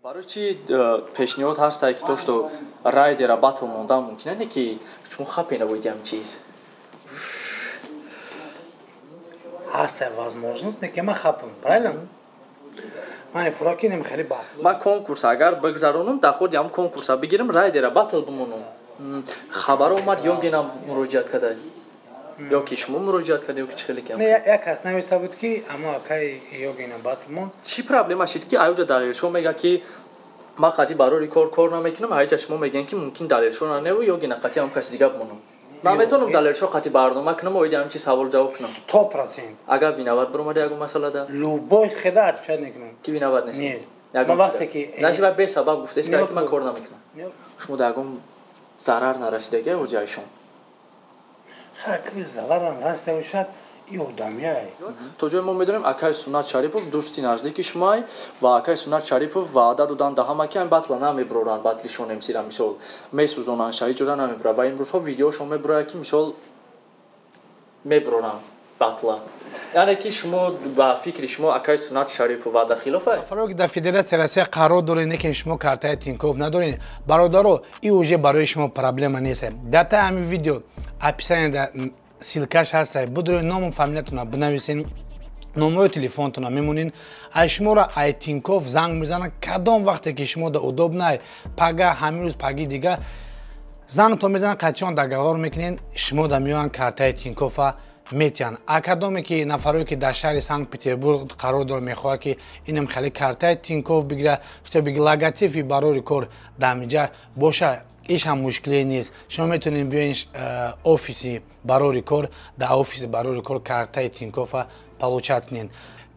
Барои чи пешниҳод ҳастае, ки то что райдера батл мондан мумкин не, ки шумо хапе набоидиам чиз? Ҳаста возможность, не ки ман хапам, правильно? Ман фура кинем хеле батл. Ман конкурс агар бигзаронам, дар худи ҳам конкурса бигирам, райдера батл бимонам. Хабар омад, ёгинам муроҷиат карда ё ки шумо муроҷиат карда, ё ки чӣ хеле кам? Не, як кас нависта буд, ки ама акай ёгина батл мон. Чӣ проблема шид, ки аюҷа Далершо мега, ки ман қатъи барори кор намекунам, ҳайҷа шумо мегӯем, ки мумкин Далершо наневу ёгина қатъи ҳам каси дига бимонам? Ман метавонам Далершо қатъи барнома кунам, оиди ҳамин чи савол ҷавоб кунам? 100%. Агар виноват биромада ягон масъалада? Любой хеда отвечать мекунам. Ки виноват нест? Не. Ман вақте ки Значит, вай бесабаб гуфтаист, ки ман кор намекунам. Шумо дар ягон зарар нарасидаги ҳоҷи айшон? Ха, зарарам раста бошад, и одамияй. То ҷое мо медонем, акай Суннат Шарипов дӯсти наздики шумоай ва акай Суннат Шарипов ваъда додан да ҳама, ки ин батла намебуроранд, батли Шонемсира мисол месӯзонанд, шаҳиҷора намебурад, ва имрӯзҳо видеошон мебурояд, ки мисол мебуроранд батла. Яъне ки шумо, ба фикри шумо, акай Суннат Шарипов ваъдахилоф? Нафаро ки дар Федератсияи Россия қарор доред, не ки шумо картаи Тинькофф надоред, бародаро, и уже барои шумо проблема нест. Дар таи ҳамин видео описание да ссылка ш ҳаста, будрои ному фамилиятона бинависен, номаи телефонтона мемонед, ай шуморо ай Тинькофф занг мезанад. Кадом вақте ки шумо да удобно, пага, ҳамин рӯз, паги дига зангто мезанад, қачон договор мекунед, шумо да меоянд, картаи Тинькоффа метиҳанд. А кадоме ки нафарое ки дар шаҳри Санкт Петербург қарор дорад, мехоҳад, ки инам хеле картаи Тинькофф бигирад, чтобы логотипи барори кор дамиҷа боша, иш ҳам мушкиле нест. Шумо метавонед биёед офиси барори кор, дар офиси барори кор картаи Тинькоффа получать кунед.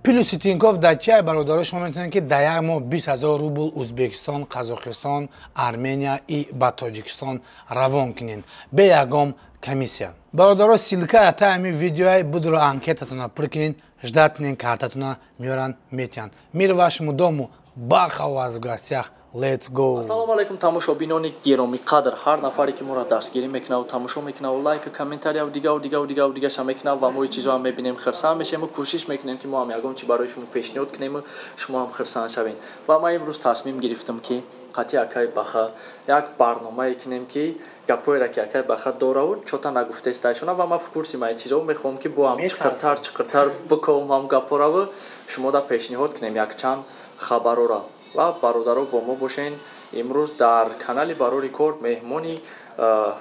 Плюси Тинькофф дар чия, бародаро? Шумо метавонед, ки дар як моҳ 20 000 рубл Узбекистон, Қазоқистон, Армения и ба Тоҷикистон равон кунед бе ягон комиссия. Бародаро, ссылка та ҳамин видеои будро, анкетатона пур кунед, ждать кунед, картатона меоранд, метиҳанд. Мир вашему дому! Баха у вас в гостях! Let's go! Ассалому алайкум, тамошобинони гиромиқадр, ҳар нафаре ки моро дастгирӣ мекунаву тамошо мекунаву лайку комментарияву дигаву дигаву дигаву дигаша мекунав, ва мо и чизоам мебинем, хирсанд мешавему, кӯшиш мекунем, ки мо ҳам ягон чи барои шумо пешниҳод кунему, шумо ҳам хирсанд шавед. Ва ман имрӯз тасмим гирифтам, ки қатъи акай Баха як барномае кунем, ки гапҳоеро, ки акай Баха дораву чота нагуфтаистаишона, ва ман в курсе ма ин чизо, мехоҳам, ки бо ҳам чиқиртар чиқиртар биковам ҳам гапҳораву шумо да пешниҳод кунем якчанд хабарора. Ва бародаро, бо мо бошен. Имрӯз дар канали Барори кор меҳмони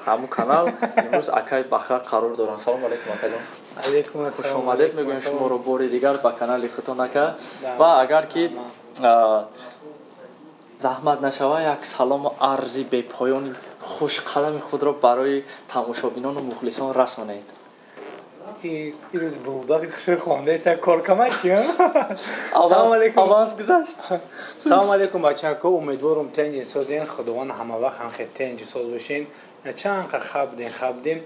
ҳамун канал имрӯз акай Баха қарор доранд. Салому алайкум, акаҷон, хушомадед мегӯем шуморо бори дигар ба канали худтон, ака. Ва агар ки заҳмат нашава, як салому арзи бепоёни хушқадами худро барои тамошобинону мухлисон расонед. Ирӯз булбақи хуши хондаиста коркамаши. Салому алейкум. Аванс гузашт. Салому алейкум, бачако, умедворум, тенҷи созен. Худованд ҳамавақт ҳамхел тенҷи соз бошен. Чанд қа хабдем, хабдем,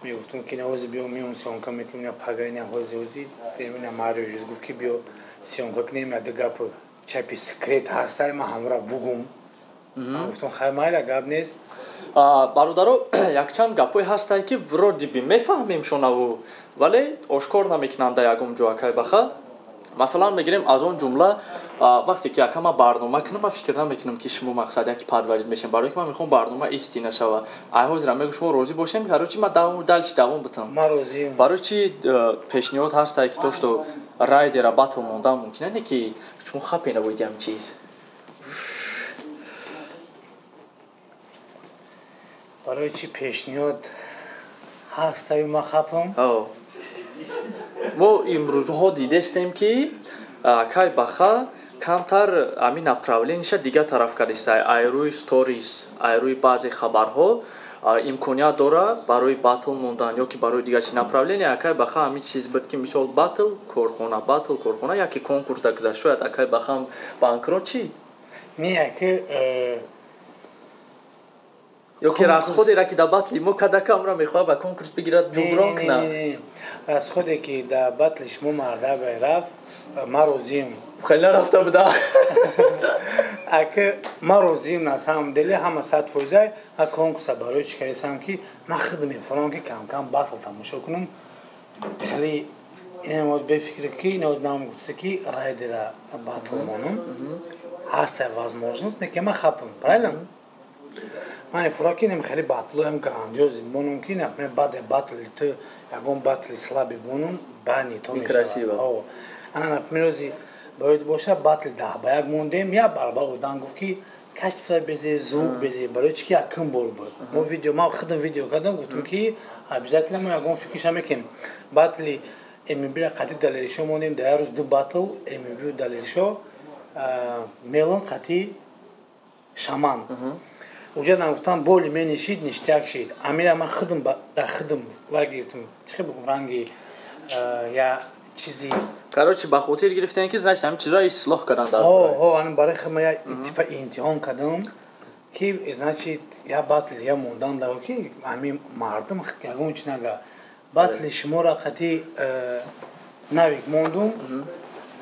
мегуфтум, ки навози биё, миём, съёмка мекунем, пага ина ҳози ҳози ина Марио ҷуз гуфт, ки биё, съёмка кунем, я ду гап чапи секрет ҳастай, ман ҳамра бугум. Гуфтум, хай, майла, гап нест. Бародаро, якчанд гапҳое ҳастае, ки вроде бы мефаҳмем шонаву, вале ошкор намекунанд дар ягон ҷо акай Баха. Масалан, мегирем, аз он ҷумла вақте ки ака ман барнома кунам, ман фикр намекунам, ки шумо мақсад яки подводить мешем, барое ки ман мехоҳам барнома истина шава. Ай ҳозира мегӯ, шумо розӣ бошем, короче, ман дальше давом битам. Ман розиам. Барои чи пешниҳод ҳастае, ки то что райдера батл мондан мумкин не, ки шумо хапе набоидиам чиз? Барои чи пешниҳод ҳастаю ман хапам? Мо имрӯзҳо дидестем, ки кай Баха камтар ҳамин направление ша дигар тараф кардиста. Ай рӯи сторис, ай рӯи баъзе хабарҳо имконият дора барои батл мондан ё ки барои дигар чи. Направление акай Баха ҳамин чиз буд, ки мисол батл корхона, батл корхона, яке конкурс да гузашт, шояд акай Бахам банкрот чи? Не, яке ё ки расход ера, ки дар батли мо кадакамра мехоҳад ба конкурс бигирад, ҷуброн кунад. Расход е ки дар батли шумо мардаба рафт, ман розиам. Хеле нарафта буда. Аки, ман розиам, на самом деле ҳама 100%. А конкурса барои чӣ кардисам, ки ман худ мефурам, ки камкам батл тамошо кунам. Хеле инам бефикр, ки инам гуфтиса, ки райдера батл монум. Ҳаста возможность, не ки ман хапам, правильно? Ман фура ки нем хеле батлоям грандиозный монум ки, например, баъде батли ту ягон батли слабый монум, бани то мешава. Ана, например, ози бояд боша батли 10-1 мондем, я барба одан гуфт ки качество безе, звук безе, барои чи ки якум бор буд. Мо видео, ман худам видео кардам, гуфтам ки обязательно мо ягон фикрша мекунем. Батли МБ қати Далеришо мондем, дар як рӯз ду батл, МБ Далеришо, Мелон қати Шаман. Уҷа гуфтам боли менишид, ништяк шид. Амира ман худам дар худам вай гирифтам. Чӣ бигӯм, ранги я чизи. Короче, ба хотир гирифтем ки, значит, ҳамин чизро ислоҳ кардан дар. Ҳо, ҳо, барои худ ман я типа имтиҳон кардам ки, значит, я батл я мондан дар ки ҳамин мардум ягон чи нага. Батли шуморо қати Навик мондум,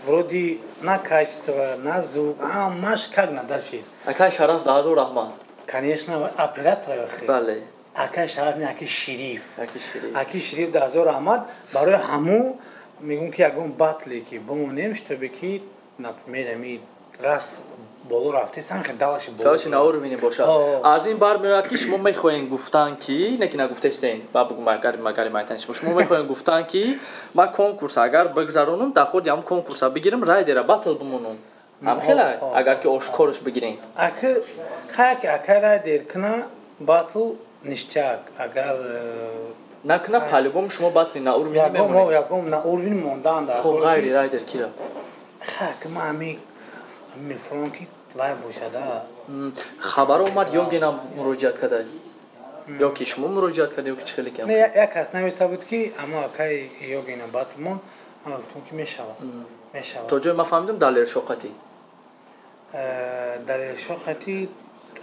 вроде на качество, на звук, ҳамаш как надо шид. Акай Шараф, даҳазор раҳмат. Конечно, оператор. Бале. Акай Шараф не, аки Шериф. Аки Шериф. Аки Шериф, даҳазор раҳмат. Барои ҳаму мегӯм ки ягон батле ки бимонем, чтобы ки, например, ами раз боло рафте, санхе далаши боло. Короче, на уровне боша. Аз ин бармеояд ки шумо мехоҳем гуфтан ки, не ки нагуфтестен, ба бугум, агар магари майтан шумо мехоҳем гуфтан ки ма конкурс агар бигзаронам, дар худи ҳам конкурса бигирам, райдера батл бимонам. Ҳам хела, агар ки ошкорш бигирем. Аки хак акай райдер кна батл, ништяк, агар накна, по-любому шумо батли на уровне мемонед. Ягон на уровне мондан да. Хоб, ғайри райдер кира? Хак ма ами мефурам ки вай бошада. Хабар омад, Ёгинам муроҷиат карда ё ки шумо муроҷиат карда, ё ки чӣ хеле кам? Не, як кас нависта буд ки ама акай Ёгина батлмон, ман гуфтам ки мешава, мешава. То ҷое ман фаҳмидам, Далершоқатӣ. Далершоқатӣ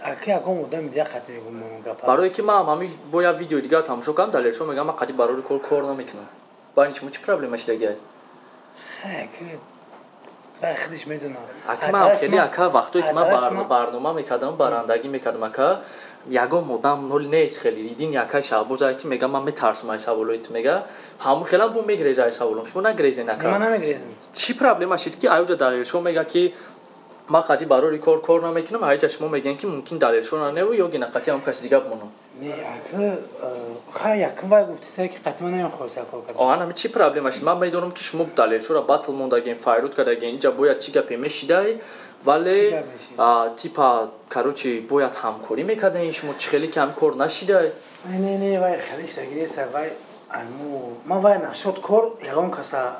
аки ягон одами дига қати мегум гап. Барое ки ман ҳами бо як видеои дига тамошо кардам, Далершо мегӯям, ман қати барори кор кор намекунам. Байни шумо чӣ проблема шидагиай? Хай, вай худиш медонам. Ака, ман хеле, ака, вақтое ки ман барнома мекардам, барандагӣ мекардам, ака, ягон одам нол нест хеле. Дидин, ака Шаҳбоз ки мега, ман метарсам ай саволои ту, мега, ҳамун хелам бу мегреза ай саволом. Шумо нагрезен, ака? Ман намегрезам. Чӣ проблема шид ки аюҷа Далершо мега ки ман қати барори кор кор намекунам, ҳайҷа шумо мегӯен ки мумкин Далершо наву ё гина қати ҳам каси дига бимонам? Не, ака, хай, якум вай гуфтиса ки қати ман намехоста кор кардан. Оҳ, ана чӣ проблема шид? Ман медонам ки шумо Далершоро батл мондаген, файруд кардаген, инҷа бояд чӣ гапе мешидай, вале типа, короче, бояд ҳамкорӣ мекардаин шумо, чӣ хеле ки ҳам кор нашидай? Не, не, вай хеле шидаги нест, вай айму ман вай нашод кор ягон каса.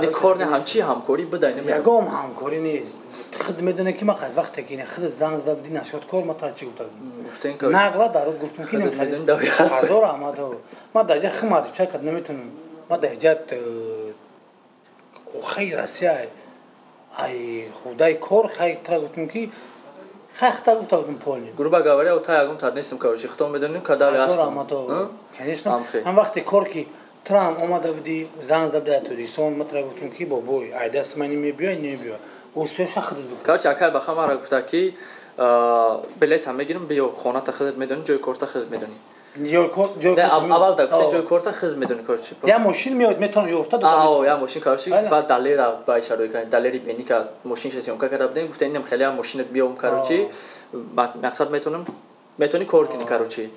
Не, кор не, ҳамчи ҳамкорӣ будай? Ягон ҳамкорӣ нест. Худ медоне ки ман вақте ки худат занг зада будӣ нашод кор, ман тра чӣ гуфта будам? Нағла даро гуфтум ки ҳазор аҳмад, ман дар ҷа химад чай кард наметонам. Ман дар ҷа хай Россия ай худай кор, хай тра гуфтум ки хай хата гуфта будум поли. Грубо говоря, та ягон тад нестам, короче, худтон медонем кадари ҳазор аҳмад, конечно, ҳам вақте кор ки трам омада будӣ, занг зада будӣ Тоҷикистон, ман тра гуфтум ки бобой, ай даст ман намебиёй, намебиёй. Усёша худат бикун. Короче, акай баха мара гуфта ки билета мегирам, биё, хоната худат медонӣ, ҷои корта худат медонӣ. Аввал да гуфта, ҷои корта худат медонӣ, короче. Я мошин меояд, метавонам ёфта. Ао, я мошин, короче, баъд Далера ба ишарои кардем, Далери Беника мошинша съёмка карда будем, гуфта инам хеле мошинат биём, короче, мақсад метавонам, метавонӣ кор кунӣ, короче.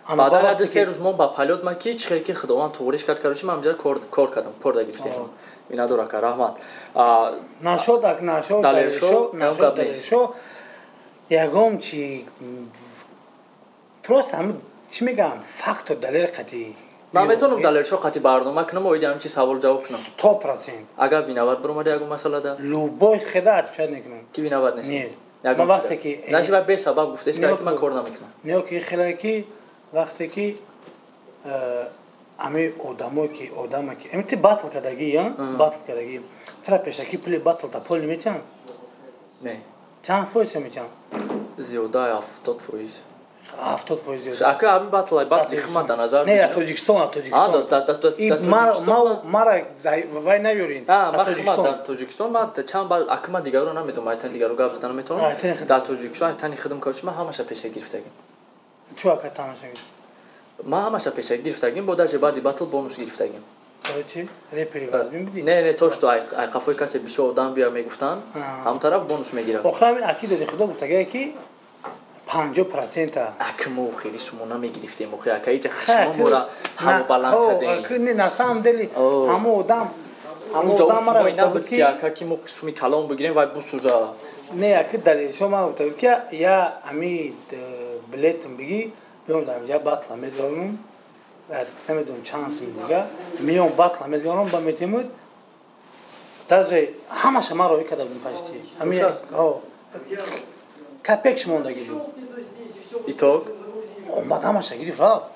Баъдан як 2-3 рӯз мо ба палёт ма ки чӣ хеле ки Худованд туғриш кард, короче, ман ҳамҷа кор кардам, кор да гирифтем. Миннатдор, ака, раҳмат. Нашод, ак нашод, Далершо, нашод, Далершо, ягон чи просто ҳами чӣ мегӯям, фактор Далер қати. Ман метавонам Далершо қати барнома кунам, оиди ҳамин чи савол ҷавоб кунам? 100%. Агар виноват биромада ягон масъалада? Любой хеда отвечать мекунам. Ки виноват нест? Не. Ман вақте ки значит, вай бесабаб гуфтест ки ман кор намекунам. Не, ки хеле ки вақте ки ами одамое ки одама ки ами ти батл кардагӣ, батл кардагӣ, тра пешакӣ пули батл та пол наметиҳанд? Не. Чанд фоиз метиҳанд? Зиёда 70%. 70% зиёда. Ака, ами батл батли хидмат дар назар. Не, Тоҷикистон, Тоҷикистон. Мара вай наёрин. Тоҷикистон. Дар Тоҷикистон ман чанд бар, ака, ман дигарро намедонам, айтани дигарро гап зада наметавонам. Дар Тоҷикистон айтани хидм, короче, ман ҳамаша пеша гирифтагим. Чӯ, ака, тамаша гирифт? Ман ҳамаша пеша гирифтагим, бо даже баъди батл бонус гирифтагим. Короче, репери вазмин буди? Не, не, то что ай қафои касе бисёр одам бия мегуфтанд, ҳам тараф бонус мегирад. Охир ҳамин акидаи худо гуфтагае ки 50%. Ак мо хеле сумо намегирифтем, охи ака иҷа шумо мора ҳамо баланд кардем. Не, на самом деле ҳамо одам, ҳамо одам мара гуфта буд ки ака ки мо суми калон бигирем вай бусуза. Не, аки далелшо ман гуфта буд ки я ҳами билетм биги, биём дар инҷа батла мезанам, намедонам чанд сум дига, миём батла мезанам ба метемуд, даже ҳамаша ман роҳӣ карда будем почти. Ҳами копекш мондаги буд. Итог? Омад ҳамаша гирифт рафт.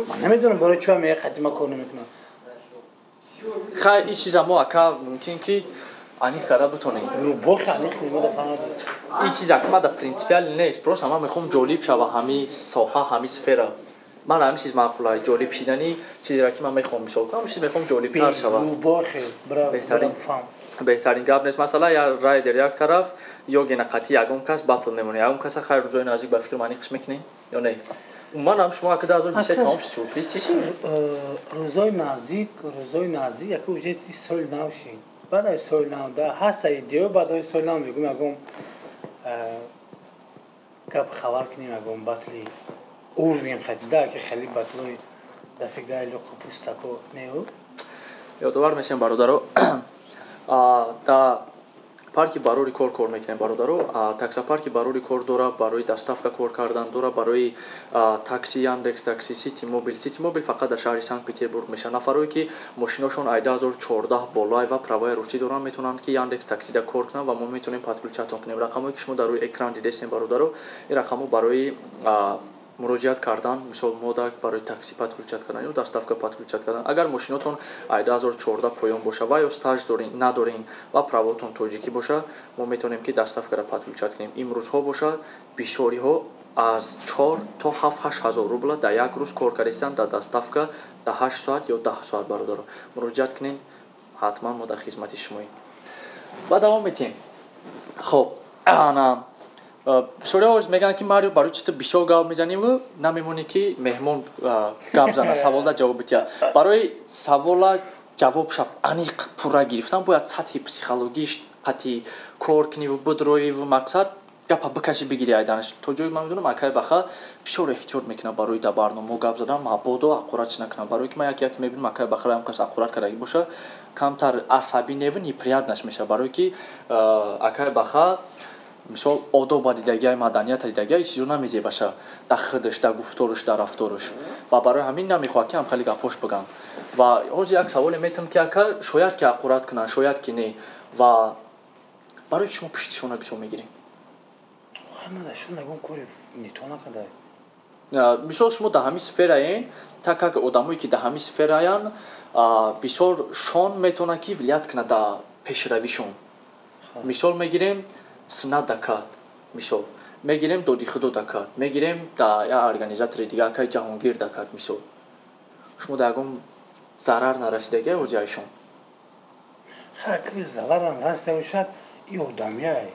Ман намедонам барои чӣ ҳам қадима кор намекунам. Хай, ин чиза мо ака мумкин ки аниқ карда бутонем. Бохи аниқ нимада фаҳмад. Ин чиз ака мада принципиал нест, просто ман мехоҳам ҷолиб шава ҳами соҳа, ҳами сфера. Ман ҳамин чиз маъқул аст, ҷолиб шидани чизеро ки ман мехоҳам мисол кунам, чиз мехоҳам ҷолибтар шава. Бохи, беҳтарин. Беҳтарин гап нест. Масала я райдер як тараф, ё гена қатӣ ягон кас батл мемонад. Ягон каса хайр рӯзои наздик ба фикр маниқиш мекунед ё не? Умуман ҳам шумо ака 2023 тамом шуд, сюрприз чӣ шид? Рӯзои наздик яке уже сол нав шид. Баъд аз соли нав да ҳаста идео, баъд аз соли нав мегӯм ягон гап хабар кунем, ягон батли уровень хати да ки хеле батлои дафигаи луқу пустако неу. Ёдовар мешавем, бародаро, да парки Барори кор мекунем, бародаро. Таксопарки Барори кор дора барои доставка кор кардан, дора барои такси, Яндекс Такси, Сити Мобил. Сити Мобил фақат дар шаҳри Санкт Петербург мешавад. Нафарое ки мошиношон ай 2014 болай ва праваи русӣ доранд, метавонанд ки Яндекс Таксида кор кунанд ва мо метавонем подключатон кунем. Рақамое ки шумо дар рӯи экран дидестем, бародаро, ин рақамҳо барои муроҷиат кардан, мисол модак барои такси подключать кардан ё доставка подключать кардан. Агар мошинотон ай 2014 поён боша ва ё стаж дорин надорин ва правотон тоҷикӣ боша, мо метавонем ки доставкаро подключать кунем. Имрӯзҳо боша бисёриҳо аз 4 то 7-8 ҳазор рубла дар як рӯз кор кардастанд дар доставка дар 8 соат ё 10 соат. Бародаро, муроҷиат кунед, ҳатман мо дар хизмати шумоем. Ва давом метиҳем. Хоб, ана бисёриҳо мегӯянд ки Марио, барои чи ту бисёр гап мезаниву намемонӣ ки меҳмон гап зана, саволда ҷавоб бития? Барои савола ҷавоб шаб аниқ пурра гирифтан бояд сатҳи психологиш қати кор куниву бидроиву мақсад гапа бикаши бигири айданаш. То ҷое ман медонам, акай Баха бисёр эҳтиёт мекунад барои дар барномао гап задан, мабодо ҳақорат накунад. Барое ки ман як як мебинам, акай Бахара ҳам кас ҳақорат кардагӣ боша, камтар асабӣ неву неприятнаш мешавад. Барое ки акай Баха мисол одоба дидагиай, маданията дидагиай, чизо намезебаша дар худаш, дар гуфторуш, дар рафторуш, ва барои ҳамин намехоҳад ки ҳамхели гапош бигам. Ва ҳозир як саволе метавон ки ака шояд ки ҳақорат кунанд, шояд ки не, ва барои шумо пишти шумо бисёр мегирем. Мисол шумо дар ҳамин сфераен, так как одамое ки дар ҳамин сфераян, бисёр шон метавонад ки влиять кунад дар пешравишон. Мисол мегирем Сунат дакат, мисол мегирем Доди Худо дакат, мегирем да я организатори дига, акай Ҷаҳонгир дакат. Мисол шумо да ягон зарар нарасидагия ҳози айшон? Ки зарарам расида бошад, и одамияй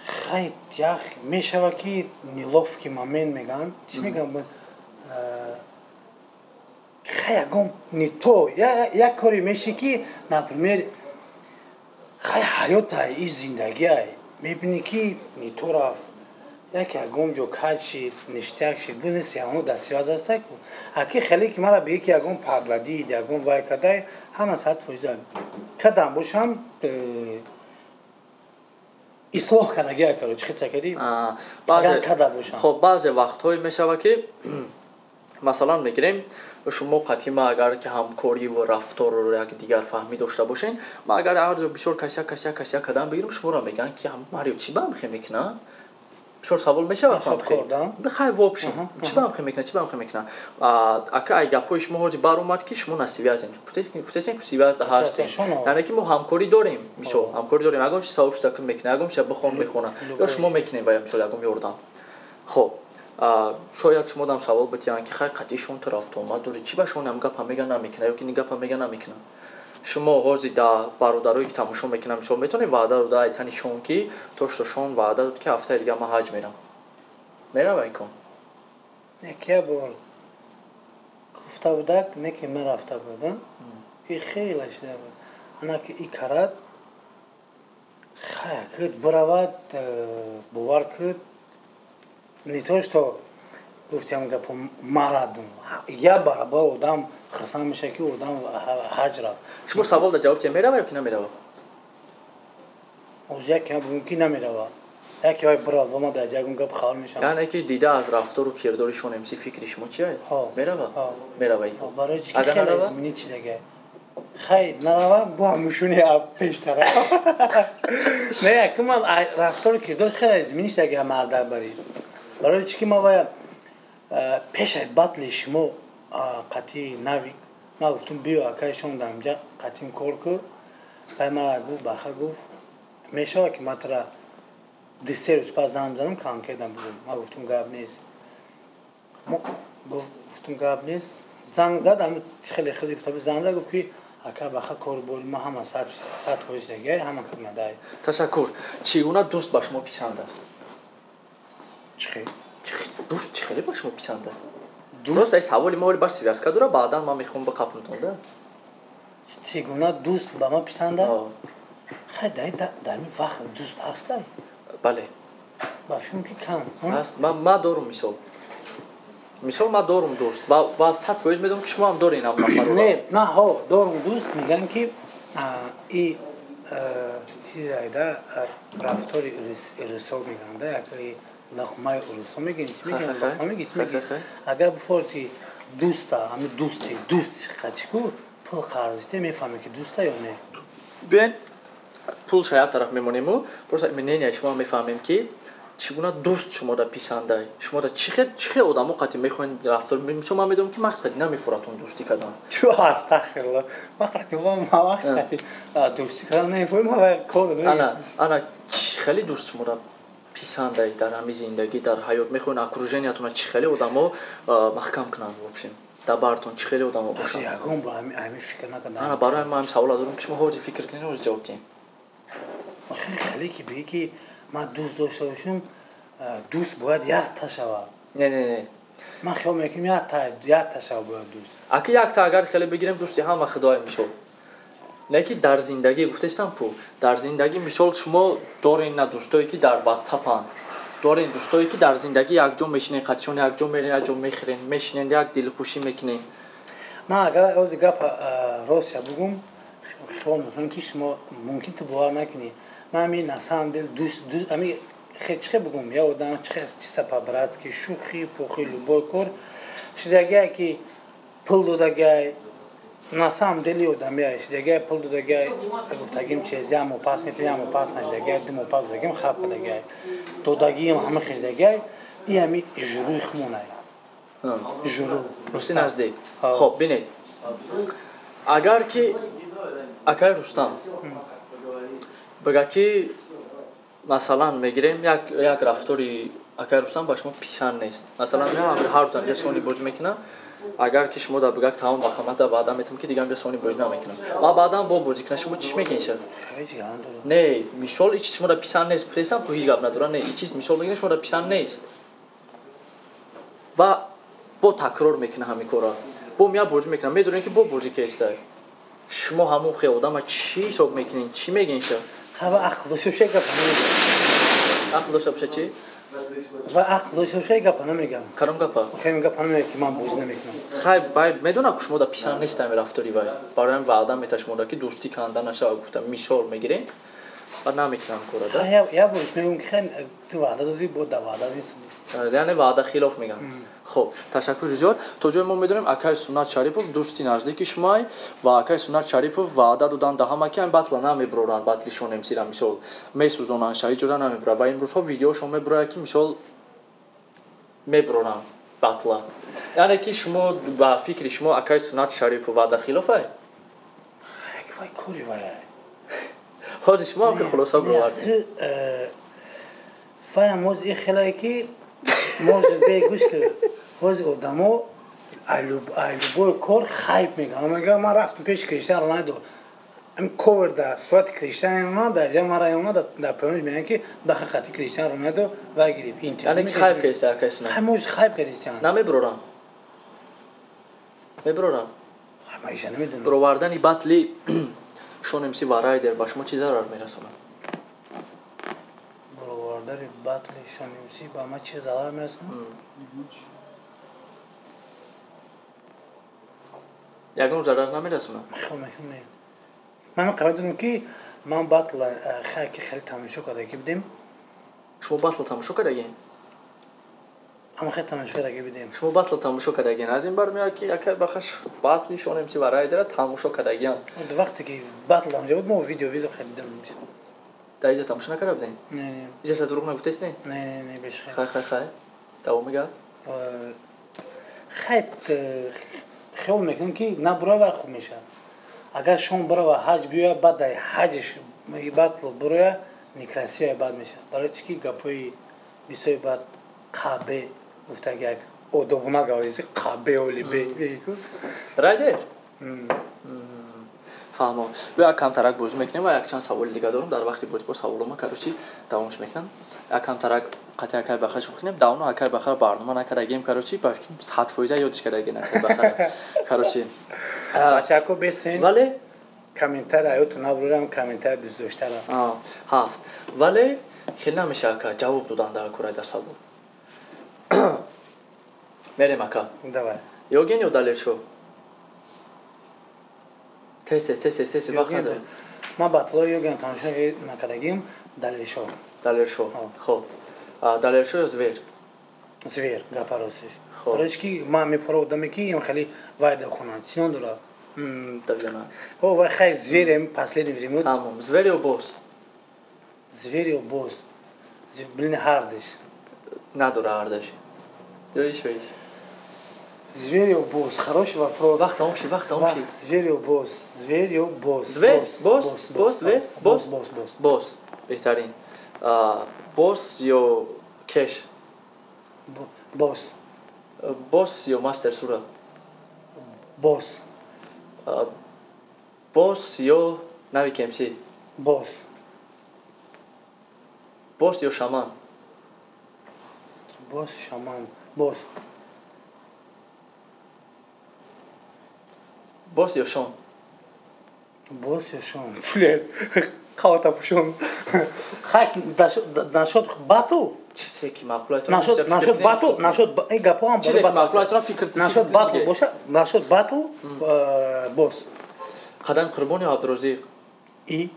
хай як мешава ки неловкий момент меган, чӣ меган, хай ягон не то як коре меши ки, например, хай ҳаётай, и зиндагиай, мебинӣ ки не то рафт, як ягон ҷо каҷ шид, ништяк шид, бунеси ҳамон дар связь ҳастай ку. Аки хеле ки мара бигӣ ки ягон падладид, ягон вай кадай, ҳама 100% кадам бошам, ислоҳ кардагия, короче, хитра кардӣ, када бошам. Хоб, баъзе вақтҳое мешавад ки масалан мегирем шумо қатима агар ки ҳамкориву рафтору якдигар фаҳмӣ дошта бошен, ма агар ҳар ҷо бисёр кася кася кася кадан бигирам, шуморо мегӯянд ки Марио чӣ ба ҳамхе мекунад? Бисёр савол мешавад, хай, вообще чӣ ба ҳамхе мекунад, чӣ ба ҳамхе мекунад? Ака, ай гапҳои шумо ҳози баромад ки шумо на связем, гуфтесен ки связь ҳастем, яъне ки мо ҳамкорӣ дорем. Мисол ҳамкорӣ дорем, ягон чи савол шуда мекунад, ягон чи бихон мехонад ё шумо мекунем ва мисол ягон ёрдам. Хоб, шояд шумо дам савол битиҳанд ки хай, қатъи шон ту рафтуомад дорӣ, чӣ ба шон ҳам гапа мега намекунад ё ки ни гапа мега намекунад? Шумо ҳозир да бародарое ки тамошо мекунанд, мисол метавонед ваъда дода айтани шон ки то что шон ваъда дод ки ҳафтаи дига ман ҳаҷ мерам, меравай кун? Як бор. Гуфта будак, не ки ман рафта будам. И хеле шида буд. Ана ки и карад, хая куд биравад, бовар куд. Не то что гуфтям гапо марадум. Я барабар одам хурсанд меша, ки одам ҳаҷ рафт. Шумо савол да ҷавоб тия, мерава ё ки намерава? Оз яке бигӯм, ки намерава. Яке вай бирав, ба ма дар ягон гап хабар мешавам. Яъне ки дида аз рафтору кирдори Шон МС фикри шумо чия? Мерава? Мерава. Барои чи ки хеле изменить шидага. Хай, нарава, бо ҳамушуни пештара. Не, якум ман рафтору кирдорш хеле изменить шидага мардар бари. Барои чи ки ма вая пешай батли шумо қатъи навик ман гуфтум, биё, акай Шон, дар инҷа қатъим кор кӯ. Вай мара гуфт, баха гуфт, мешавад, ки ман тура 2-3 рӯз пас занг бизанам, конкретно бигӯм. Ман гуфтум, гап нест. Гуфтум, гап нест. Занг зад, ами хеле хеле гуфта, занг зад, гуфт, ки ака баха, корубори ма ҳама 100% дагай, ҳама как надай. Ташаккур. Чӣ гуна дӯст ба шумо писанд аст? Чӣ хел? Дӯст чӣ хеле ба шумо писанд аст? Просто ай саволи ма оли бар связка дора, баъдан ман мехоҳам биқапнтон да. Чӣ гуна дӯст ба ман писанд аст? Хай, дар ин вақт дӯст ҳастай? Бале. Ба фикрам, ки кам. Ҳаст. Ма дорум мисол. Мисол, ман дорум дӯст ва 100% медонам, ки шумо ҳам доред ин нафарро. Не, на, ҳо, дорум дӯст, мегӯям, ки и чизайда рафтори урусо мегӯянд да, як луқмаи урусо мегӯем, чӣ мегӯем, луқма мегӯем, чӣ мегӯем. Агар бифорти дӯста, ҳами дӯсти дӯст қачику пул қарзите, мефаҳме, ки дӯста ё не. Биёед, пул шояд тараф мемонему, просто мнение шумо мефаҳмем, ки чӣ гуна дӯст шумода писандай, шумода чӣ хел одамо қати мехоҳед рафтор. Мисол, ман медонам, ки махз қати намефуратон дӯстӣ кардан. Чӯ, астағфирулло, ман қати махз қати дӯстӣ кардан намефурам, ман кор. Ана, ана хеле дӯст шумода писандай дар ҳамин зиндагӣ, дар ҳаёт мехоҳед окружение ятона чӣ хеле одамо маҳкам кунанд, в общем, дар бартон чӣ хеле одамо бошанд? Ягон бо ҳамин фикр накардам. Ана, барои ман ҳамин савола дорам, ки шумо ҳозир фикр кунед, ҳозир ҷавоб диҳем. Хеле ки бигӣ, ки ман дӯст дошта бошам, дӯст бояд якта шавад. Не, не, не. Ман хиёл мекунам, якта шавад бояд дӯст. Аки якта агар хеле бигирем, дӯсти ҳама худое, мисол. Не ки дар зиндагӣ гуфтаистам ку, дар зиндагӣ, мисол, шумо дорен на дӯстое, ки дар ватсапанд, дорен дӯстое, ки дар зиндагӣ якҷо мешинен, қатишон якҷо мерен, якҷо мехӯрен, мешинен, як дилхушӣ мекунен? Ман агар ози гапа ростя бугум, хиёл мекунам, ки шумо мумкин ту бовар накунӣ. Ман ами на самом деле дӯст ами чӣ бугум, я одам чӣ чисто по-братски, шӯхӣ пухӣ, любой кор шидагие, ки пул додагай, на самом деле одамия шидагай, пул додагай, гуфтагим, чиз як моҳ пас метавон, як моҳ пас нашидагай, 2 моҳ пас додагим, хаб кардагай, додагиам ҳама хиздагай, и ами журуи хумонай, журу. Русти наздик. Хоб, бинед, агар ки акай Рустам бага, ки масалан мегирем, як рафтори акай Рустам ба шумо писанд нест, масалан, ҳар рӯз амҷа сони бозӣ мекунам, агар ки шумо дар бигак, тамом, бахамата ваъда метам, ки дигар амҷа сони бозӣ намекунам, ва баъдан бо бозӣ кунам, шумо чӣ мекунед? Не, мисол, ин чиз шумо дар писанд нест, гуфтаистам ку, ҳеҷ гап надора. Не, ин чиз, мисол мегирем, шумо дар писанд нест ва бо такрор мекунам ҳамин корро, бо мея бозӣ мекунам, медонем, ки бо бозӣ кеста, шумо ҳамон хел одама чӣ ҳисоб мекунед, чӣ мегӯед ша? Ва ақл дошта боша, гапа намегӯям. Ақл дошта боша, чӣ? Ва ақл дошта боша, гапа намегӯям. Кадом гапа? Хеле гапа намегӯям, ки ман бозӣ намекунам. Хай, вай медонам, ки шумо дар писанд нест ҳамин рафтори вай, бароям ваъда мета шумода, ки дӯстӣ канда нашава, гуфта, мисол мегирем, ва намекунам кора да. Як бориш мегӯям, ки хай, ту ваъда додӣ, бо да ваъда нест. Яъне ваъда хилоф мегӯям. Хуб, ташаккури зиёд. То ҷое мо медонем, акай Суннат Шарипов дӯсти наздики шумоай ва акай Суннат Шарипов ваъда доданд да ҳама, ки ҳамин батла намебуроранд, батли Шон МСра, мисол, месӯзонанд, шаҳиҷора намебурад, ва имрӯзҳо видеошон мебурояд, ки мисол мебуроранд батла. Яъне ки шумо, ба фикри шумо, акай Суннат Шарипов ваъда хилофай? Вай кори вай. Ҳозир шумо ҳам ки хулоса бировардед. Ваям ҳозир ин хелае, ки может бегӯш, ки ҳозир одамо ай любой кор хайп мегӯянд. Мегӯянд, ман рафтам пеши Криштиану Роналдо, ами ковер да сурати Криштиану Роналдо ҷа мара омад, дар поёнаш мегӯянд, ки баха хати Криштиану Роналдо вай гирифт интервю. Яъне ки хайп кардиста акай Суннат? Хай, может, хайп кардистиан. Намебуроранд. Мебарорам. Ман иша намедонам. Баровардани батли Шон МС ва Райдер ба шумо чӣ зарар мерасонад? Баровардани батли Шон МС ба ман чӣ зарар мерасонад? Ягон зарар намерасонад? Хел мекунам, не. Ман қарор додам, ки ман батл ки хеле тамошо кардаги будем. Шумо батл тамошо кардагин? Ама хеле тамошо кардаги будем. Шумо батл тамошо кардагин. Аз ин бармеояд, ки якай бахаш батли Шон МС ва Райдера тамошо кардагиан. Вақте ки батл тамошо буд, мо видео визо харидам. Дар иҷа тамошо накарда будем? Не. Иҷаша дурӯғ нагуфтестен? Не, не, бешхел. Хай, хай, хай. Давом мегӯяд? Хай, хиёл мекунем, ки набуроя, хуб мешавад. Агар Шон барова ҳаҷ биёя, баъд дар ҳаҷш батл буроя, некрасивая бад мешавад. Барои чи ки гапҳои бисёри бад қабе гуфтаги, як одобона гависи қабе оли бе. Райдер? Фаҳмо. Бё, як камтарак бозӣ мекунем ва якчанд саволи дига дорам. Дар вақти бозӣ бо саволома, короче, давомш мекунам. Як камтарак қатъи акай баха шӯхӣ кунем. Давно акай бахара барнома накардагем, короче, ба фикр 100% ёдиш кардагем акай бахара. Короче. Бачако, бесен. Вале комментарий аёту набурам, комментарий дӯст доштара. Ҳафт. Вале хел намеша, ака, ҷавоб додан дар курай дар савол. Мерем, ака. Давай. Ёген ё Далершо? Тез, тез, тез, тез, вақт надорем. Ман батлои Ёген тамошо накардагим, Далершо. Далершо. Хоб. Далершо ё Звер? Звер, гапа ростиш. Барои чи ки ман мефора одаме, ки им хеле вайда хонанд. Чӣ ном дорад? Давидона. О, вай хай, Звер последний время. Тамом. Звер ё Босс? Звер ё Босс? Блин, ҳардиш. Надора ҳардаш. Ё иш, ё иш. Зверь ё босс? Хороший вопрос. Вақт тамом шид, вақт тамом шид. Зверь ё босс? Зверь ё босс? Зверь, босс, босс, зверь, босс, босс, босс. Босс. Беҳтарин. Босс ё Кеш? Босс. Босс ё Мастер Сура? Босс. Босс ё Навик МС? Босс. Босс ё Шаман? Босс, Шаман. Босс. Босс ё Шон? Босс ё Шон? Блядь, қалта пушон. Хай, нашод батл? Чизе ки маъқулайтон. Нашод, нашод батл, нашод гапоам. Чизе ки маъқулайтон, фикр. Нашод батл боша, нашод батл, босс. Қадам Қурбон ё Абдурозиқ? И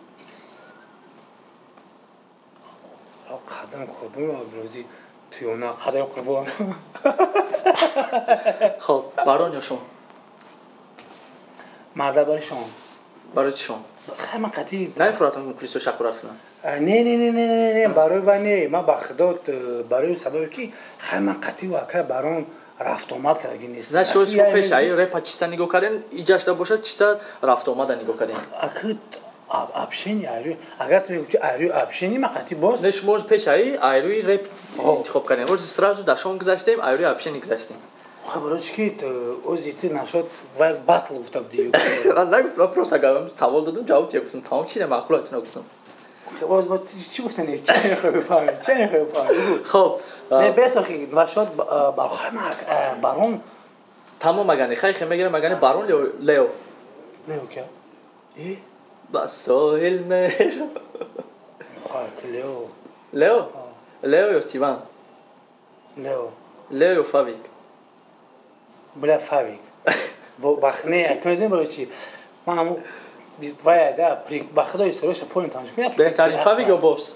Қадам Қурбон ё Абдурозиқ? Туёна, Қадам Қурбон. Хоб, Барон ё Шон? Марда, барои Шон. Барои чи Шон? Хай, ман қатъи Намефуратам мухлисо шахурат кунам. Не, не, не, не, не, не, барои вай не, ман ба худо барои сабабе ки хай, ман қатъи акай Барон рафтуомад кардаги нест. Значит, шумо пеш аи репа чиста нигоҳ кардем, иҷашда бошад, чиста рафтуомада нигоҳ кардем. Аки общение айрӯи, агар ту мегуфти айрӯи общение, ман қатъи боз. Не, шумо пеш аи айрӯи реп интихоб кардем. Ози сразу дар Шон гузаштем, айрӯи общение гузаштем. Хай, барои чи ки ози ту нашод вай батл гуфта будӣ. Нагуфтам, просто агар савол додум, ҷавоб тия гуфтам. Тамом, чизе маъқулайтон гуфтам. Боз мо чӣ гуфтани? Чӣ мехоҳӣ бифаҳмӣ? Чӣ мехоҳӣ бифаҳмӣ? Хоб. Не, бесохи нашод хай, Барон. Тамом, магани хай хе мегирам, магани Барон ё Лео? Лео ки? Э, ба соҳил мерам. Хай, Лео. Лео? Лео ё Сиван? Лео. Лео ё Фавик? Бля, Фавик. Не, як медонӣ барои чи? Ман ҳамун вай да, ба худо, историяша поем тамошо кунем. Беҳтарин, Фавик ё Босс?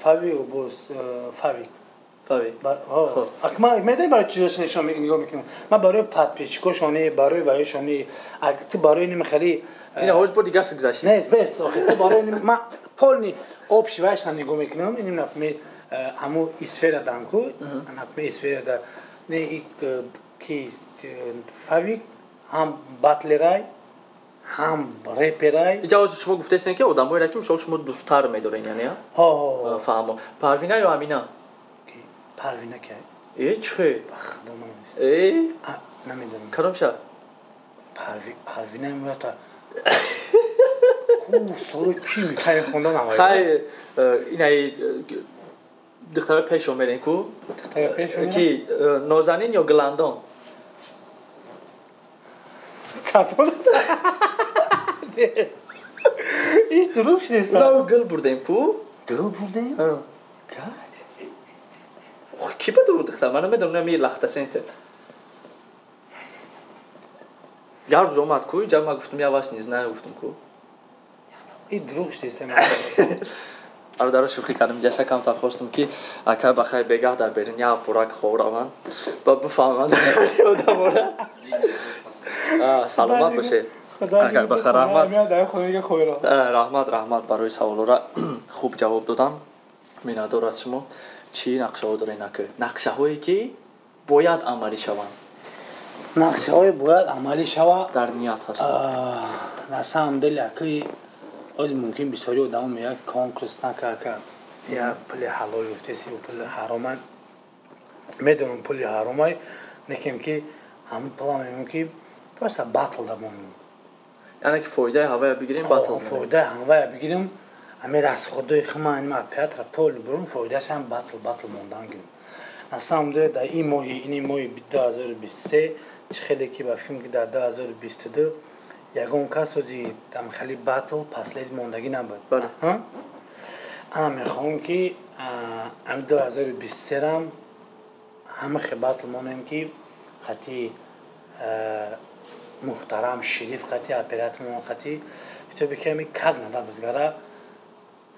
Фавик ё Босс? Фавик. Фавик. Ак ман медонӣ барои чизош нишон нигоҳ мекунам? Ман барои подписчикошони, барои ваёшони, ту барои ними хеле. Ина ҳоз бо дигар гузашти. Не, бес, охи ту барои ман полный общий вайшна нигоҳ мекунам. Иним, например, ҳамун сфера данку, например, сфера да не, ки Фавик ҳам батлерай, ҳам реперай. Иҷа ҳозир шумо гуфтаистен, ки одамоеро, ки мисол шумо дӯсттар медорен, яъне? Ҳо. Фаҳмо. Парвина ё Амина? Парвина ки? Э, чӣ? Ба худо, ман э намедонам. Кадомша? Парвина меоята ку, соли ки мекай хондан. Хай, инаи Духтарои пешо мерем ку? Духтарои пешо ки Нозанин ё Гландон? Кадом? Иш дурӯғ шудест. Гул бурдем ку? Гул бурдем? Ки ба дур духтар? Ман намедонам, ми лахта сентер. Як рӯз омад ку, иҷа ман гуфтам, я вас не знаю, гуфтам ку. И дурӯғ шудест. Бародаро, шӯхӣ кардам, ҷаша камтар хостам ки ака бахай бегаҳ дар берин як пурак хоб раванд ба бифаҳманд одамора. Саломат бошед. Бахайр, раҳмат. Раҳмат, раҳмат барои саволора хуб ҷавоб додам. Миннатдор аз шумо. Чӣ нақшаҳо доред ака? Нақшаҳое ки бояд амалӣ шаванд. Нақшаҳое бояд амалӣ шавад. Дар ният ҳастанд. На самом деле акаи оз мумкин бисёри одамо мегӯяд конкурс нака ака, я пули ҳалол ёфтеси, пули ҳарома. Медонам пули ҳаромай, некем ки ҳамин пула мегӯям ки просто батл дамонем. Яъне ки фоидаи ҳавая бигирем, батл. Фоидаи ҳавая бигирем, ҳамин расходои хима ҳамин оператора пул бурум, фоидааш ҳам батл батл мондан гирем. На самом деле дар ин моҳи ини моҳи 2023 чӣ хеле ки ба фикрам ки дар 2022 ягон кас ози там хеле батл последний мондагӣ набуд. Ана мехоҳам ки ами 2023-рам ҳама хе батл монем ки хати муҳтарам Шериф, хати оператормон, хати чтобы ки ами как надо бизгара,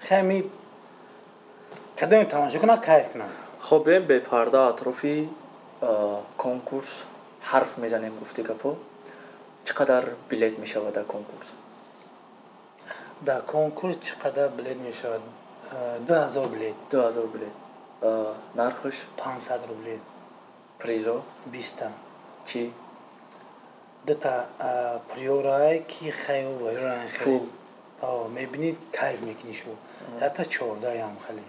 хами кадоме тамошо кунад, кайф кунад. Хоб, бием бепарда атрофи конкурс ҳарф мезанем. Гуфти гапо, чӣ қадар билет мешавад дар конкурс? Дар конкурс чӣ қадар билет мешавад? 2000 билет. 2000 билет. Нархаш? 500 рубле. Призо? 20-та. Чӣ? Дута приорае ки хай вайран. Фул. Мебинӣ, кайф мекунӣ шу. Ята 14-ям хеле.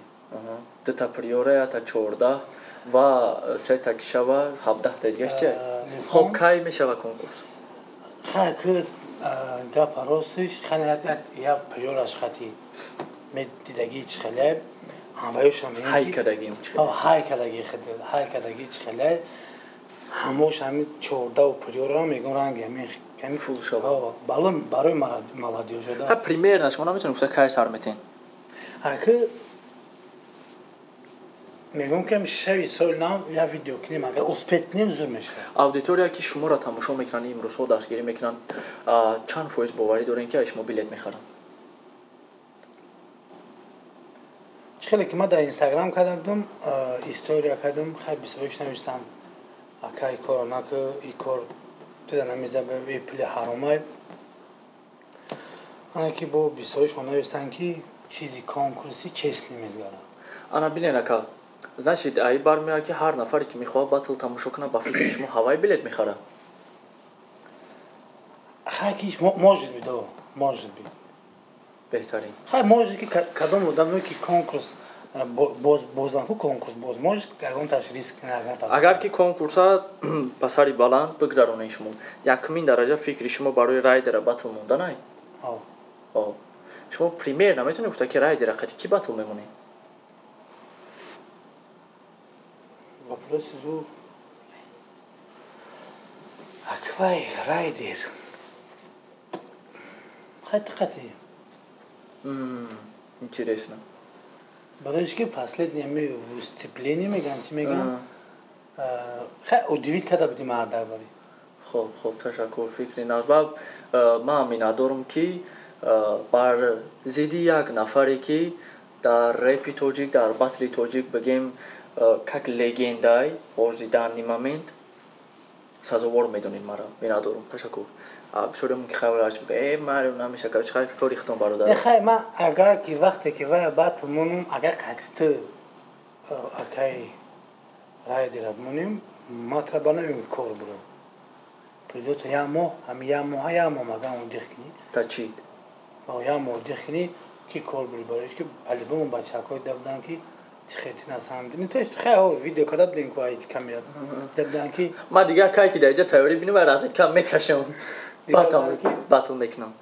Дута приора, ята 14 ва сета ки шава 17-та дигаш чи? Хоб, кай мешава конкурс? Хай ки гапа ростиш, хеле я приораш хати медидагӣ чӣ хеле ҳамваюшам. Ҳай кардагим чӣ? Ҳай кардагӣ, ҳай кардагӣ чӣ хеле ҳамош ҳами 14-у приора мегӯм ранги ҳамин фул шава. Балом барои молодёжь да. Ҳа, примерно шумо наметавонед гуфта кай сар метен? Аки мегӯм ки шави соли нав я видео кунем, агар успеть кунем, зур мешавад. Аудитория ки шуморо тамошо мекунанд, имрӯзҳо дастгирӣ мекунанд, чанд фоиз боварӣ дорем ки аз шумо билет мехаранд? Чӣ хеле ки ман дар Инстаграм карда будам, история кардам, хай бисёриш навиштам: ака, и корро наку, и кор тида намезаба, и пули ҳаромай. Ана ки бо бисёришон навиштанд ки чизи конкурси честный мезгарад. Ана бинен, ака, значит, аи бармеояд ки ҳар нафаре ки мехоҳад батл тамошо кунад, ба фикри шумо ҳавай билет мехарад? Хай ки может быть, да, может быть. Беҳтарин. Хай, может ки кадом одаме ки конкурс бозам ку, конкурс боз может ягонташ риск. Агар ки конкурса ба сари баланд бигзаронед, шумо якумин дараҷа фикри шумо барои райдера батл монданай? Шумо примерно метавонед гуфта ки райдера қати ки батл мемонед? Вопроси зур. Аквай райдер хати қати. Интересно. Барои ки последнее ми выступление меган, чи меган, хай удивить карда буди марда бари. Хоб, хоб, ташаккур, фикри назбаб. Ман миннатдорам ки бар зидди як нафаре ки дар репи тоҷик, дар батли тоҷик бигем, как легендай ҳозир данный момент сазовор медонед мара. Миннатдорам, ташаккур. Бисёре мумкин хайр бига: э, маро намеша кар чӣ кори хитон, бародар. Хай, ман агар ки вақте ки вая батл монум, агар қати ту акай райдера монем, ма тра банамем кор буро, придётся як моҳ, ҳами як моҳа, як моҳ магам отдых кунӣ. Тачид. Як моҳ отдых кунӣ ки кор бури, барои ки по-любому бачаҳакҳои да буданд ки чихети на самом деле, то есть хай видео карда будем ку ай камера да буданд ки. Ман дигар кай ки дар иҷа тайёрӣ бинам ва разид кам мекашам, батл мекунам.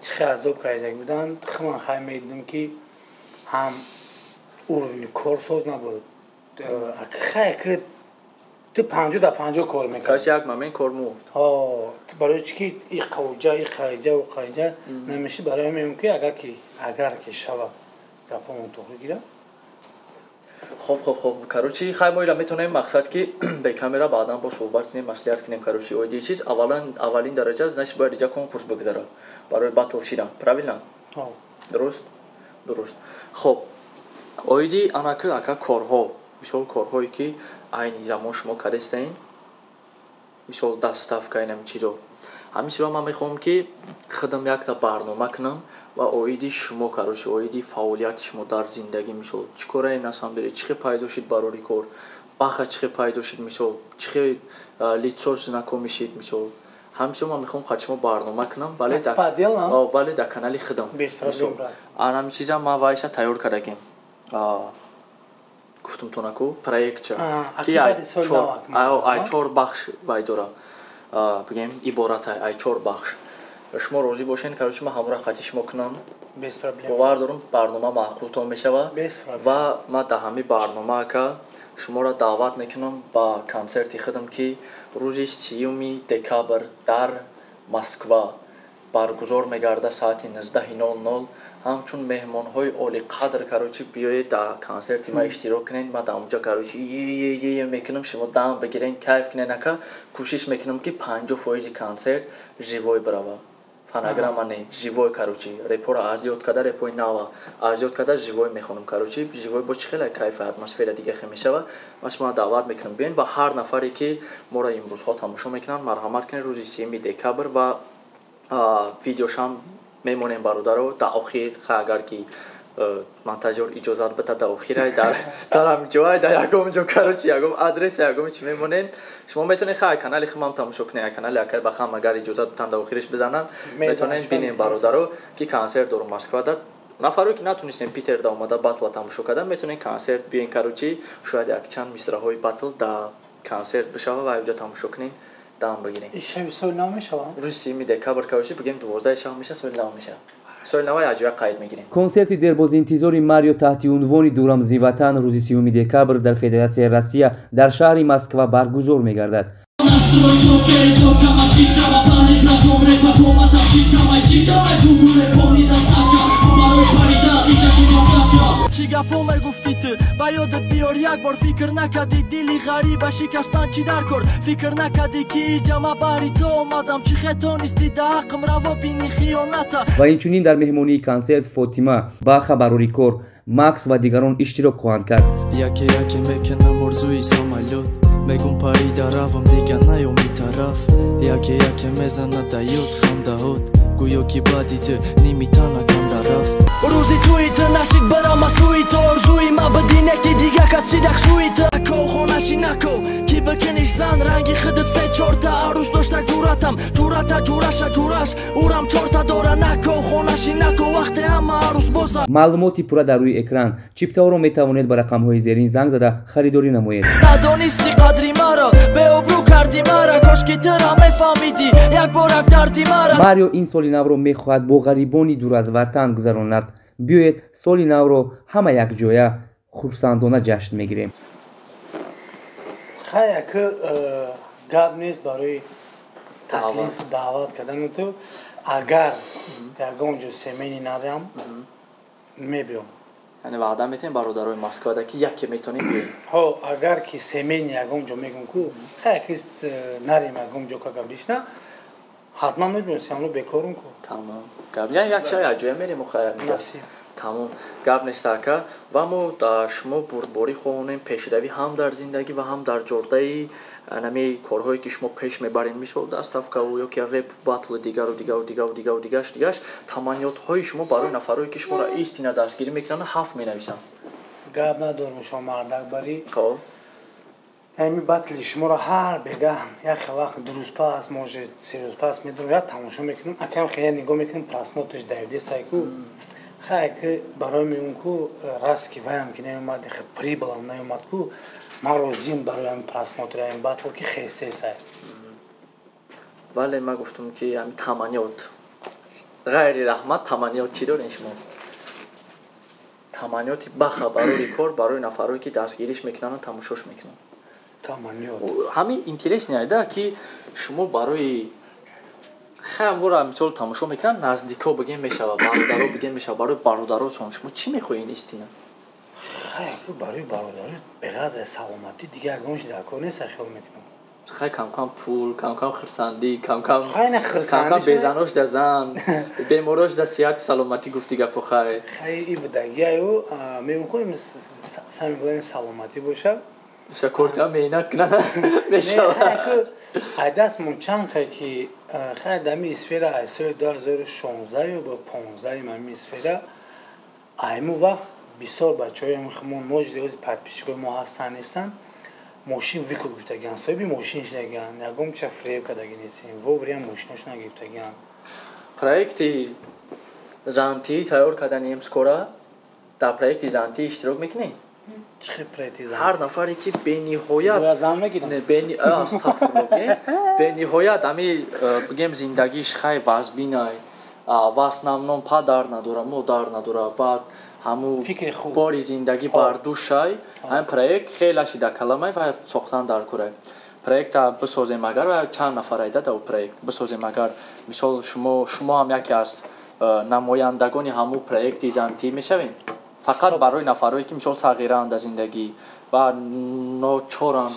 Чихе азоб кардак буданд, химан хай медидам ки ҳам Уровни кор соз набуд. Хай ки ту 50-50 кор мекард. Короче, як момент кор мурд. Ҳо, барои чӣ ки и қавҷа, и қайҷа, у қайҷа намеши. Барои мегӯям ки агар ки шава гапомон тоғри гирад. Хоб, короче, хай, мо ира метавонем, мақсад ки бе камера баъдан бо суҳбат кунем, маслиҳат кунем. Короче, оиди чиз аввалан, аввалин дараҷа, значит, бояд иҷа конкурс бигзарад барои батл шидан, правильно? Ҳо. Дуруст. Хоб, оиди анаки, ака, корҳо, мисол, корҳое ки айни замон шумо кардестаин, мисол, доставка, инам чизо, ҳамин чизо ман мехоҳам ки худам якта барнома кунам ва оиди шумо, короче, оиди фаъолияти шумо дар зиндагӣ, мисол, чӣ кораи на самом деле, чӣ хел пайдо шуд барори кор, баха чӣ хел пайдо шуд, мисол, чӣ хел лицо знакомӣ шид, мисол, ҳамин чизо ман мехоҳам қад шумо барнома кунам, вале дар канали худам. Ҳамин чиза ман вайша тайёр кардагим, гуфтум тонаку проектча ки ай чор бахш вай дора, бигем, иборат ай чор бахш. Шумо розӣ бошед, короче, ман ҳамроҳ қати шумо кунам. Бовар дорам, барнома маъқултон мешавад ва ман дар ҳамин барнома, ака, шуморо даъват мекунам ба консерти худам, ки рӯзи 30-уми декабр дар Москва баргузор мегардад соати 19:00. Ҳамчун меҳмонҳои олиқадр, короче, биёед, дар консерти ман иштирок кунед. Ман дар онҷо, короче, е мекунам, шумо дам бигирен, кайф кунед. Ака, кӯшиш мекунам, ки 50% консерт живой бирава, фонограмма не, живой. Короче, репора арзёд карда, репои нава арзёд карда, живой мехонам. Короче, живой бо чӣ хеле кайфа, атмосфера дига хел мешава. Ман шуморо даъват мекунам, биёед, ва ҳар нафаре ки моро имрӯзҳо тамошо мекунанд, марҳамат кунед рӯзи 30-уми декабр ва видеошам мемонем, бародаро, дар охир. Агар ки монтажёр иҷозат бита, дар охирай дар ҳамин ҷой, дар ягон ҷо, короче, ягон адрес, ягон чи мемонем. Шумо метавонед хай канали худам тамошо кунед, канали акай Бахам, агар иҷозат битан, дар охириш бизананд, метавонед бинем, бародаро, ки консерт дорум Москвада. Нафаре ки натонистем Питерда омада батла тамошо кардан, метавонед консерт биёен. Короче, шояд якчанд мисраҳои батл дар консерт бишава ва инҷо тамошо кунем, дам бигирем. Шаби соли нав мешавад? Рӯзи 30-уми декабр, короче, бигем, 12 шаб меша, соли нав меша, соли нава якҷоя қайд мегирем. Консерти дербозинтизори Марио таҳти унвони «Дурам зи ватан» рӯзи 30-уми декабр дар Федератсияи Россия дар шаҳри Москва баргузор мегардад. Чӣ гапо мегуфтӣ ту, ба ёдат биёр, як бор фикр накардӣ, дили ғариба шикастан чӣ дар кор? Фикр накардӣ, ки иҷама баҳри ту омадам, чӣ хел тонистӣ да ҳаққам раво бини хиёната? Ва инчунин дар меҳмонии консерт Фотима, Баха, барори кор, Макс ва дигарон иштирок хоҳанд кард. Яке яке мекунам орзуи самолёт, мегум парида равам, дига наёми тараф. Яке яке мезанад да ёд хандаҳот, гӯё ки баъди ту ними тана канда рафт. Рӯзи тӯи ту нашид барама сӯи ту, орзуи ма бидине, ки дига кас шидак шӯи ту. Нако, хонаши нако, ки бикуниш зан ранги худат се чорта арӯз дошта. Ҷуратам ҷурата ҷураша ҷураш урам чорта дора. Нако, хонаши нако, вақте ҳама арӯз боза. Маълумоти пурра дар рӯи экран. Чиптаҳоро метавонед ба рақамҳои зерин занг зада харидорӣ намоед. Надонисти қадри маро, беобрӯ карди мара, кошки тура мефаҳмидӣ як борак дарди мара. Марио ин соли навро мехоҳад бо ғарибони дур аз ватан гузаронад. Биёед, соли навро ҳама якҷоя хурсандона ҷашн мегирем. Хай, ака, гап нест барои таклиф, даъват кардану ту. Агар ягон ҷо семени нарам, мебиём. Яъне ваъда метаҳем бародарои Москвада, ки яке метавонем биёем? Ҳо, агар ки семени ягон ҷо мегӯм ку, хай, ки нарем ягон ҷо, как обычно, ҳатман мебиём, сиамло бекорум ку. Тамом, гап як шай якҷоя мерем. Хай, тамом, гап нест, ака. Ва мо шумо бурдборӣ хоҳонем, пешравӣ ҳам дар зиндагӣ ва ҳам дар ҷордаи нами корҳое, ки шумо пеш мебаред, мисол, доставкаву ё ки реп батлу дигару дигару дигару дигару дигаш дигаш. Таманниётҳои шумо барои нафарое, ки шуморо истина дастгирӣ мекунанд, ҳафт менависам. Гап надорем, шумо мардакбарӣ. Хоб. Ҳами батли шуморо ҳар бегаҳ, як вақт дурӯз пас, может, 3 рӯз пас медонам, як тамошо мекунам, акам хеле нигоҳ мекунам, просмотрш давидестай ку. Хай, ки барои мегӯм ку, раст ки ваям ки наёмад, прибылам наёмад ку, ман розиам барои ҳами просмотри ҳами батл, ки хестесай. Вале ман гуфтам, ки ҳами таманниёт, ғайри раҳмат, таманниёт чӣ дорем шумо? Таманниёти баха барои кор, барои нафарое ки дастгириш мекунанд, тамошош мекунанд. Таманниёт. Ҳамин интересный айда, ки шумо барои хай вора мисол тамошо мекунанд, наздико бигем мешава, бародаро бигем мешава, барои бародаротон шумо чӣ мехоҳед истина? Хай, барои бародаро беғараз аз саломатӣ дига ягон чи дар кор нест, хиёл мекунам. Хай, камкам пул, камкам хурсандӣ, камкам Хай, на хурсандӣ. Камкам безанош да зан, беморош да сиҳату саломатӣ, гуфти гапо, хай. Хай, и будагиаю мемумкин сами главное саломатӣ боша. Шакор кунам, меҳнат кунам, мешава. Ай дастмон чанд хай ки хай дами сфера ай соли 2016 ё ба 15 ами сфера, айму вақт бисёр бачаҳои хумон можди подписчик ои мо ҳастанд, нестанд, мошин выкуп гирифтагиан, соҳиби мошин шидагиан, ягон ча фиреб кардаги нестем, вовремя мошиношона гирифтагиан. Проекти зантӣ тайёр карданем скоро. Дар проекти зантӣ иштирок мекунем. Чӣ хел проекти? Ҳар нафаре ки бениҳоят Зан мегирам. Астағфируллоҳ, бениҳоят ами бигем зиндагиш хай вазбинай, в основном падар надора, модар надора, баъд ҳаму бори зиндагӣ бар душай, ҳамин проект хеле шида каламай ва сохтан дар курай. Проекта бисозем агар, ва чанд нафар айда дар проект бисозем агар, мисол, шумо ҳам яке аз намояндагони ҳамун проекти зантӣ мешавем. Фақат барои нафарое ки мисол сағиранд дар зиндагӣ ва ночоранд,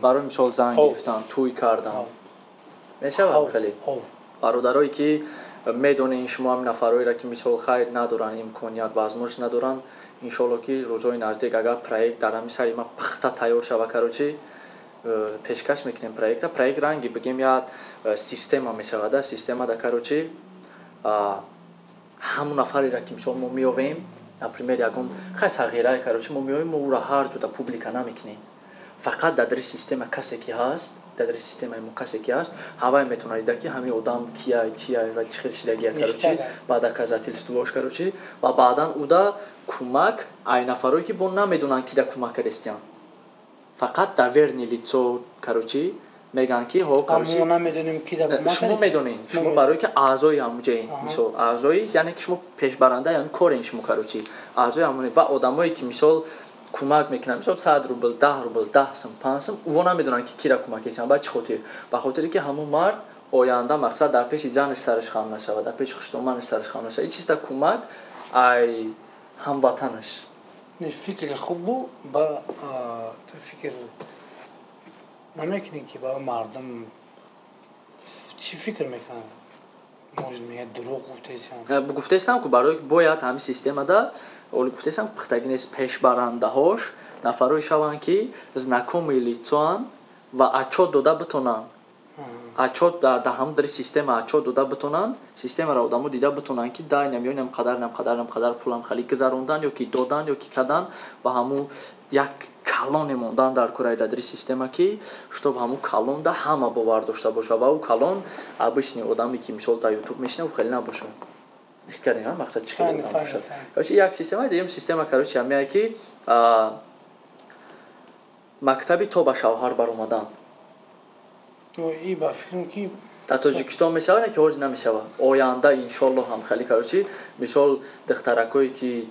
барои мисол зан гирифтан, тӯй кардан мешавад. Хеле бародарое ки медонед шумо ҳамин нафароеро ки мисол хайр надоранд, имконият, возможность надоранд, иншоалло ки рӯзҳои наздик, агар проект дар ҳамин сари ма пухта тайёр шава, короче, пешкаш мекунем проекта. Проект ранги бигем як система мешавада. Системада, короче, ҳамун нафареро ки мисол мо меёвем, например, ягон хай сағирае, короче, мо меоем, мо ӯро ҳар ҷода публика намекунем, фақат дар дари система касе ки ҳаст, дар дари системаи мо касе ки ҳаст, ҳавай метавонад дида, ки ҳамин одам кия, чия ва чӣ хел шидагия, короче, ба доказательство ош, короче, ва баъдан уда кӯмак ай нафарое ки бо намедонанд, ки да кӯмак кардестиянд, фақат доверенное лицо, короче, мегӯянд ки ҳо, короче, шумо медонед, шумо барое ки аъзои ҳамуҷаен, мисол, аъзои, яъне ки шумо пешбаранда ҳамин корен, шумо, короче, аъзои ҳамоне. Ва одамое ки мисол кӯмак мекунанд, мисол 100 рубл, 10 рубл, 10 сум, 5 сум, ӯво намедонанд, ки кира кӯмак кесанд. Ба чӣ хотир? Ба хотире ки ҳамун мард оянда, мақсад, дар пеши занаш сараш хам нашавад, дар пеши хуштоманаш сараш хам нашавад. Ин чиста кӯмак ай ҳамватанаш. Фикри хуб бу. Ба ту фикр намекунӣ, ки ба мардум чӣ фикр мекунанд? Может, мега дурӯғ гуфтесам. Гуфтесам ку, барои бояд ҳамин системада оли гуфтесам, пухтагӣ нест, пешбарандаҳош нафарое шаванд, ки знакомые лицо анд ва отчёт дода битонанд, отчёт дар ҳамун дари система отчёт дода битонанд, системаро одамо дида битонанд, ки дай нам ё нам қадар, нам қадар, нам қадар пулам хали гузарондан ё ки додан ё ки кадан, ва ҳамун як калоне мондан дар кораи дар дари система, ки чтоб ҳамун калонда ҳама бовар дошта бошад. Ва ӯ калон обычный одаме ки мисол дар Ютуб мешина, ӯ хеле набошад. Фикр кардем, мақсад чӣ хеле одам бошад. Короче, як система дигем, система, короче, ҳамяе ки мактаби то ба шавҳар баромадан. И ба фикрам ки Дар Тоҷикистон мешавад, не ки ҳозир намешавад, оянда иншоалло ҳам хеле, короче, мисол, духтаракое ки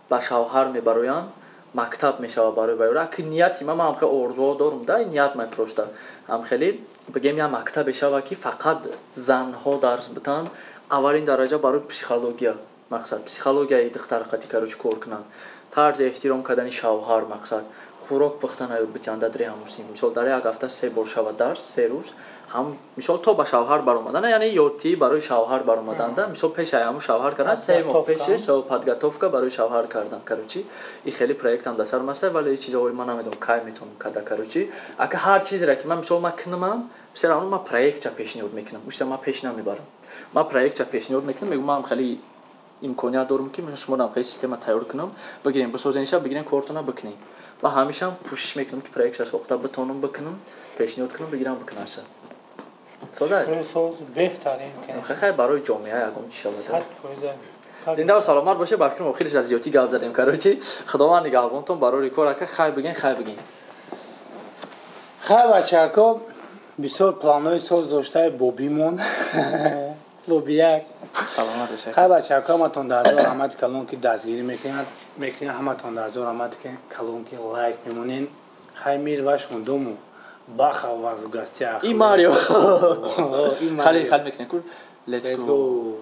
ба шавҳар мебароянд, мактаб мешавад барои баёра ки нияти ман ҳам хеле орзуҳо дорум да, ният май просто ҳам хеле бигем як мактабе шава, ки фақат занҳо дарс битанд, аввалин дараҷа барои психология, мақсад, психологияи духтарқати, короче, кор кунанд, тарзи эҳтиром кардани шавҳар, мақсад, хӯрок пухтан ё битиҳанд дар ҳамусин. Мисол, дар як ҳафта се бор шава дарс, 3 рӯз ҳам, мисол, то ба шавҳар баромадан, яъне ёдтӣ барои шавҳар баромаданда, мисол, пешаи ҳамун шавҳар кардан, 3 моҳ пеши подготовка барои шавҳар кардан. Короче, и хеле проектам дар сарам аста, вале и чизо ман намедонам кай метавонам када. Короче, ака ҳар чизеро ки ман, мисол, ман кунамам, все равно ман проектча пешниҳод мекунам, ушта ман пеш намебарам, ман проектча пешниҳод мекунам, мегӯм, ман хеле имконият дорам, ки шумо хеле система тайёр кунам, бигирем, бисозениша, бигирем, кортона бикунем. Ва ҳамешам кӯшиш мекунам, ки проектша сохта битонам, бикунам, пешниҳод кунам, бигирам, бикунаша. Хай, барои ҷомеа ягон чи шавад. Зинда саломат боше. Ба фикрам, охириш аз зиёдтӣ гап задем. Короче, Худованд нигаҳбонтон. Барори кор, ака, хай бигин, хай бигин. Хай, бачако, бисёр планҳои соз доштаи бобимон, бобияк. Саломат бошед. Хай, бачаҳо, ҳаматон даҳзор раҳмати калон, ки дастгирӣ мекунад, мекунед. Ҳаматон даҳзор раҳмати калон, ки лайк мемонен. Хай, мир вашему дому, баха вас в гостях. И Марио. Хали хали мекунем ку. Let's go.